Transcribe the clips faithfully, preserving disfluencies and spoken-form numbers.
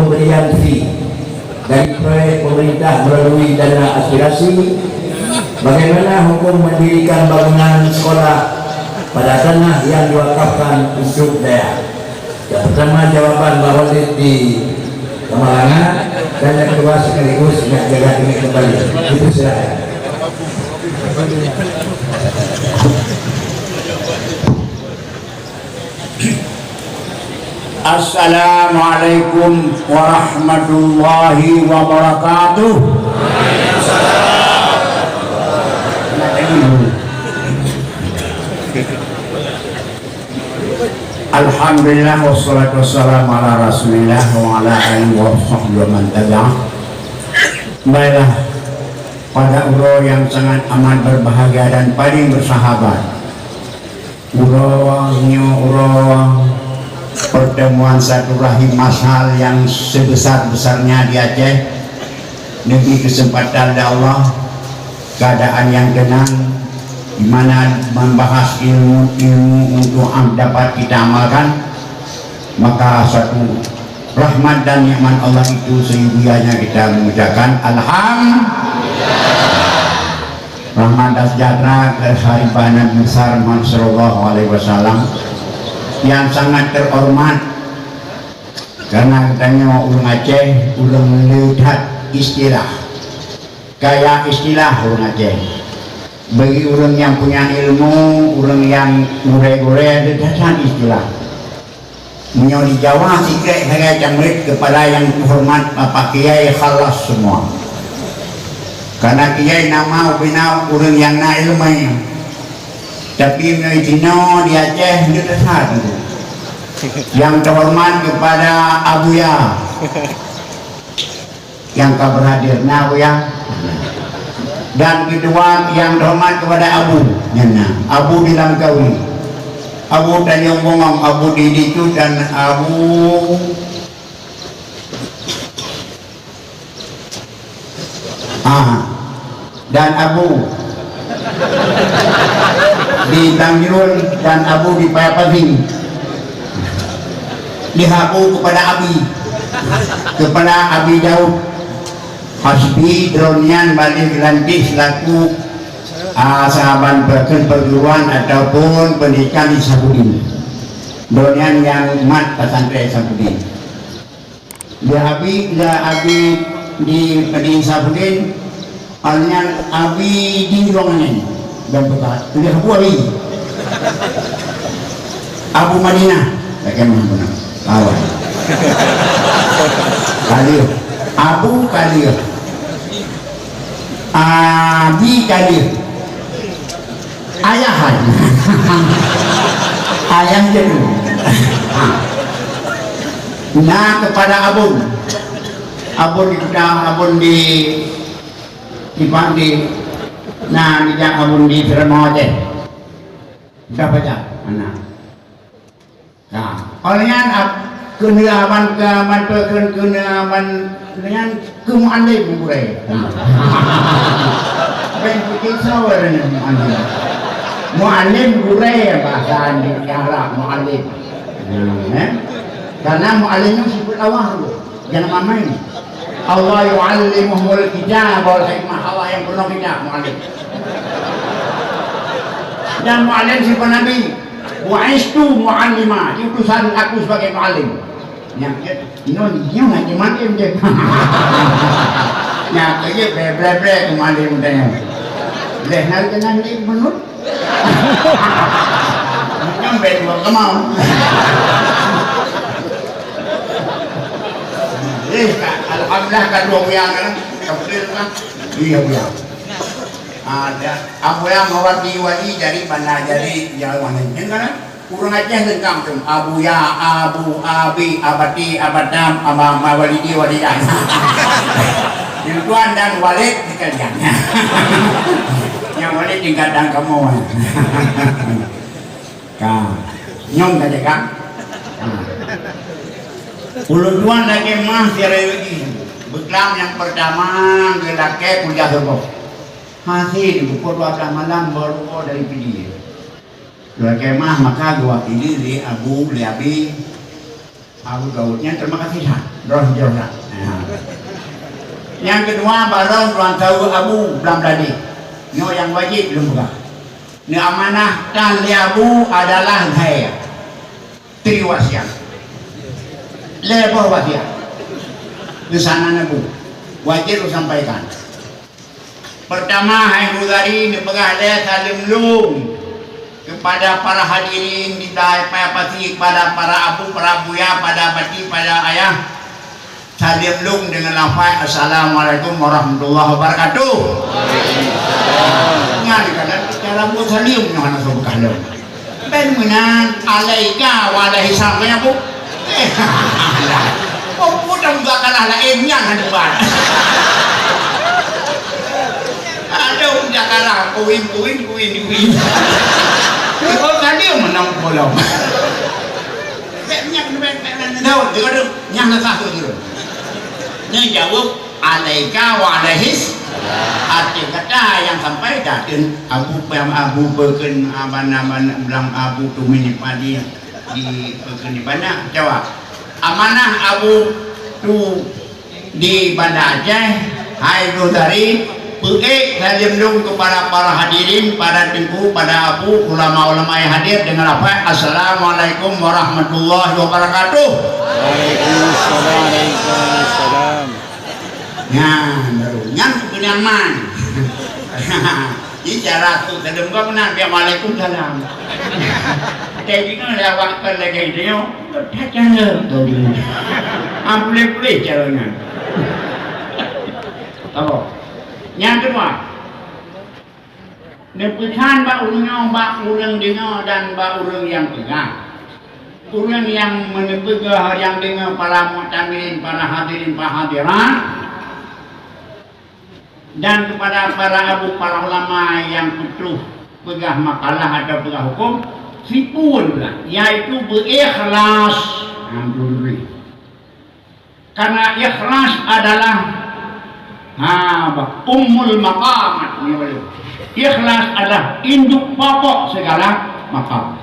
Pemberian fee dari proyek pemerintah melalui dana aspirasi, bagaimana hukum mendirikan bangunan sekolah pada tanah yang diwakafkan untuk dayah? Yang pertama, jawaban Mbak Walid di Kamalangan, dan yang kedua sekaligus nak jaga tinggi kembali. Dipersilakan. Assalamualaikum warahmatullahi wabarakatuh. Alhamdulillah, wassalatu wassalamu ala Rasulillah wa ala alihi wa sahbihi wa man tabi'ah. Baiklah, pada uroe yang sangat amat berbahagia dan paling bersahabat, uroe nyoe uroe pertemuan silaturahim masyhal yang sebesar-besarnya di Aceh, diberi kesempatan oleh Allah, keadaan yang tenang, di mana membahas ilmu-ilmu untuk am-, dapat kita amalkan, maka suatu rahmat dan nikmat Allah itu seyogianya kita mengucapkan alham-, rahmat dan sejahtera ke khalifah Nabi besar Muhammad sallallahu alaihi wasallam yang sangat terhormat, karena geutanyoe ureuëng Aceh, ureuëng le that istilah. Kaya istilah ureuëng Aceh. Bagi ureuëng nyang punya ilmu, ureuëng nyang gurée-gurée, le that istilah. Meunyoe di Jawa, sikrék sagai cambrit keupada nyang teuhoreumat Bapak Kiai, khalas seumua. Karena Kiai nama ubena ureuëng nyang na iéleumé. Tapi meunyoe di sinoe di Aceh, le that. Nyang teuhoreumat keupada Abuya. Nyang ka berhadir, na Abuya? Dan keudua nyang teuhoreumat keupada Abu, nyan na, Abu di Langkawi. Abu Tanjong Bungong, Abu di Ditu dan Abu, ah, dan Abu di Tanjurun dan Abu di Paya Pazing. Di Abu keupada Abi, keupada Abi Daud. Hasbi, droeneuh nyan balik geulantik selaku, ah, sahabat perguruan ataupun pendidikan di Sabudin. Droeneuh nyan nyang mat pesantren Sabudin. Di Abi, di Abi di, di Sabudin, awaknyan Abi di ruangan nyan. Dan buka, di Abu Abi. Abu Madinah. Bagaimana benar? Lawan. Kadir. Abu Kadir. Abi Kadir. Ayahan. Ayah jadu. Nah, keupada Abon. Abon di Kuta, Abon di, di, di, nah, di Abon di Seuramoe Aceh. Dah baca, mana? Nah, awaknyan ap-, keuneuk aban, keu aban, keu-, keuneuk aban nyan keu mualem gurée. Ben putih sawer nyan mualem. Mualem gurée bahasa di Arab mualem. Hmm, eh? Karena mualem nyan sifat Allah tu. Jangan main-main. Allah yu'allimuhumul kitab wal hikmah. Allah yang penuh kitab, mualem. Dan mualem sifat Nabi. Bu'istu mu'allima, diutusan aku sebagai muallim. Nyang, nyoe, nyoe ngaji muallim je. Nyang kerja bre-bre-bre ke muallim tanya. Leh nari kena ni menut. Nyang bet dua kemau. Eh, alhamdulillah ka dua bulan kan. Ka betul kan? Iya, iya. Ada Abu yang mawati wali jadi bana jadi jalan kan? Ureuëng Aceh lengkap tu. Abuya, Abu, Abi, Abati, Abatam, Ama, Mawalidi, Walidan. Yang tuan dan Walid sekalian. Yang Walid tingkatan kamu. Ka. Nyong ka jaga. Ulôn tuan lagée mah sirai lagi. Beuklam nyang pertama geulakée kuliah suboh. Hase pukul dua belas malam baru dari Pidie. Geulakée mah maka geuwakili lé Abu, lé Abi. Abu Daud. Nyan terima kasih lah. Roh jauh lah. Ha. Nyang keudua, barong tuan tahu Abu Blang Bladé. Nyoe nyang wajéb lôn peugah. Neuamanah tan lé Abu adalah lhèe. Tri wasiat. Lhèe boh wasiat. Di sana Abu. Wajéb lôn sampaikan. Pertama, hai Huzari, neupeugah lé saleuem lôn kepada para hadirin di Dayah Paya Pasi, kepada para abu, para buya, pada bati, pada ayah. Saleuem lôn deungon lafaz, "Assalamualaikum warahmatullahi wabarakatuh." Nyan kadang cara buet saleuem nyoe hana soe beukah lom. Ben meunan, alaika wa alaihi salam, ya, Bu? Eh, alah. Oh, Bu, dah muzakarah laén nyan hana buat. Ada muzakarah, kuin, kuin, kuin, kuin. Oh, tadi menang bolong. Bèk nyan, bèk, bèk, bèk, nyan, nyan, nyan, nyan, nyan, nyan, nyan, alaika wa alaihis. Arti kata nyang sampai datang Abu Pem, Abu Beken, Aban, Aban, Blang, Abu Tumin di Padi, di Beken di Banda, jawab. Amanah Abu Tu di Banda Aceh, hai Huzari, peuék saleuem lôn kepada para hadirin, pada teungku, pada abu, ulama-ulama yang hadir dengan lafaz, "Assalamualaikum warahmatullahi wabarakatuh." Waalaikumsalam, waalaikumsalam. Nyan baru. Nyan keuneuk aman. Jadi cara tu saleuem kau meunan, biar waalaikumsalam. Jadi kan lewat ke lagi dia, tak canggung tu. Ah, boleh-boleh cara nyan. Apa? Nyang kedua, neupeusan bak ureueng nyoe, bak ureueng deungoe dan bak ureueng nyang peugah. Ureueng nyang meuneupeugah, nyang deungoe, para mu'tamirin, para hadirin, para hadirat, dan kepada para abu, para ulama nyang putôh peugah makalah atau peugah huköm, sipeue pula, yaitu beuikhlas. Alhamdulillah. Karena ikhlas adalah, ha, bah, ummul maqamat, ni boleh. Ikhlas adalah induk pokok segala maqam.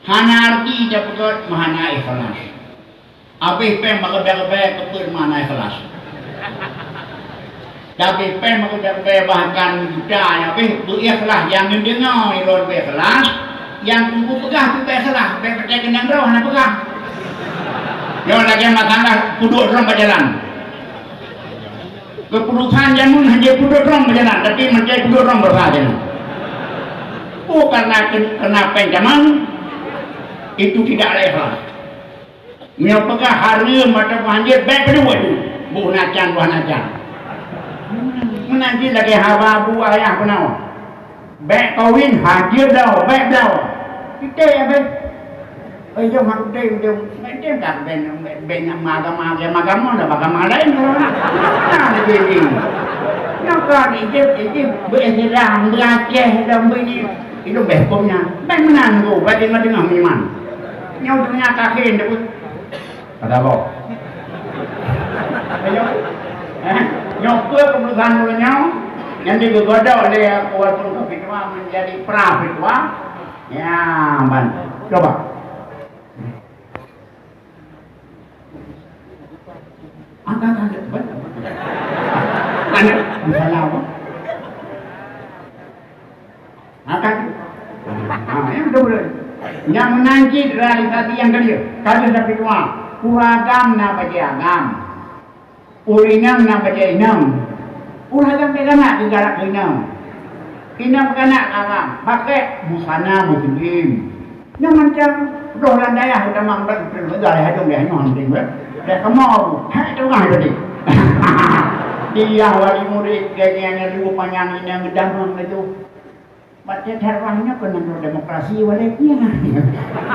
Hana arti tapeugah meuhana ikhlas. Abéh péng meureubai-reubai keupeue meuhana ikhlas. Tapi péng meureubai-reubai bahkan juta nyang abéh beuikhlas nyang neudeungoe lôn beuikhlas, nyang teungku peugah pih beuikhlas, bèk patéh keunong droe hana peugah. Nyoe lagèe masalah peuduek droe bak jalan. Keuputusan jameun hana peuduek droe bak jalan, tapi meuntèe peuduek droe bak jalan. Oh, karena ken-, kena péng jameun, itu tidak ikhlas. Meunyoe peugah hareuem atawa hanjeuet, bèk peuduek tu. Boh nacan, boh nacan. Meunan cit lagèe haba bu ayah peunawa. Bèk kawin, hanjeuet bloe, bèk bloe. Titèe abéh. Eh, jom aku titèe, jom. Bèk titèe, tak ben, ben, ben agama, agama, agama dah agama lain. Nah, lagi ni. Nyoe ka di Ejip, Ejip, beu-Islam, beu-Aceh, dan beu-ini. Itu bèk huköm nyan. Bèk meunan tu, bèk teungoh-teungoh meuiman. Nyoe donya kakhe, Kata boh. Ayo. Eh, nyoe peue keputusan ulôn nyoe? Nyang digeugodok lé walaupun keu fitwa menjadi pra fitwa. Ya, ban. Coba. Angkat, angkat, ban. Anak, misalnya apa? Ha, kan? Ha, nyan beutôi-beutôi. Nyang meunan cit realisasi nyang keudua. Ka lheueh sapeue tuha, ureueng agam na bajèe agam. Ureueng inong na bajèe inong. Ureueng agam bèk galak keu inong. Inong galak keu agam. Pakèk busana muslim. Nyan macam roh lam dayah utama udah dipeuleugah lé hadong deh nyoe hana deng, eh. Dah kamoe, hai tu kan tadi. Dia wali murid, dia nyan dua panyang inong geudamong laju. Baca dakwah nyoe keunan demokrasi waléh nyan.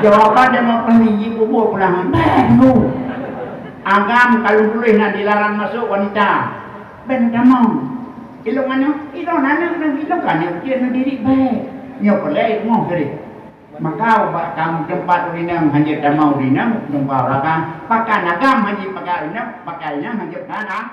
Jawaban demokrasi jih bubuk peulahan. Bèk dulu. Agam ka lôn tuléh na dilarang masuk wanita. Bèk tamong. Ilong aneuk, ilong aneuk nang ilong ka aneuk jeuet nang didik bèk. Nyoe peureulèe rumoh keudeh. Maka bak tam-, teumpat ureueng inong hanjeuet tamong ureueng inong, teumpat ureueng agam. Pakai agam hanjeuet pakai ureueng inong, pakai inong hanjeuet pakai agam.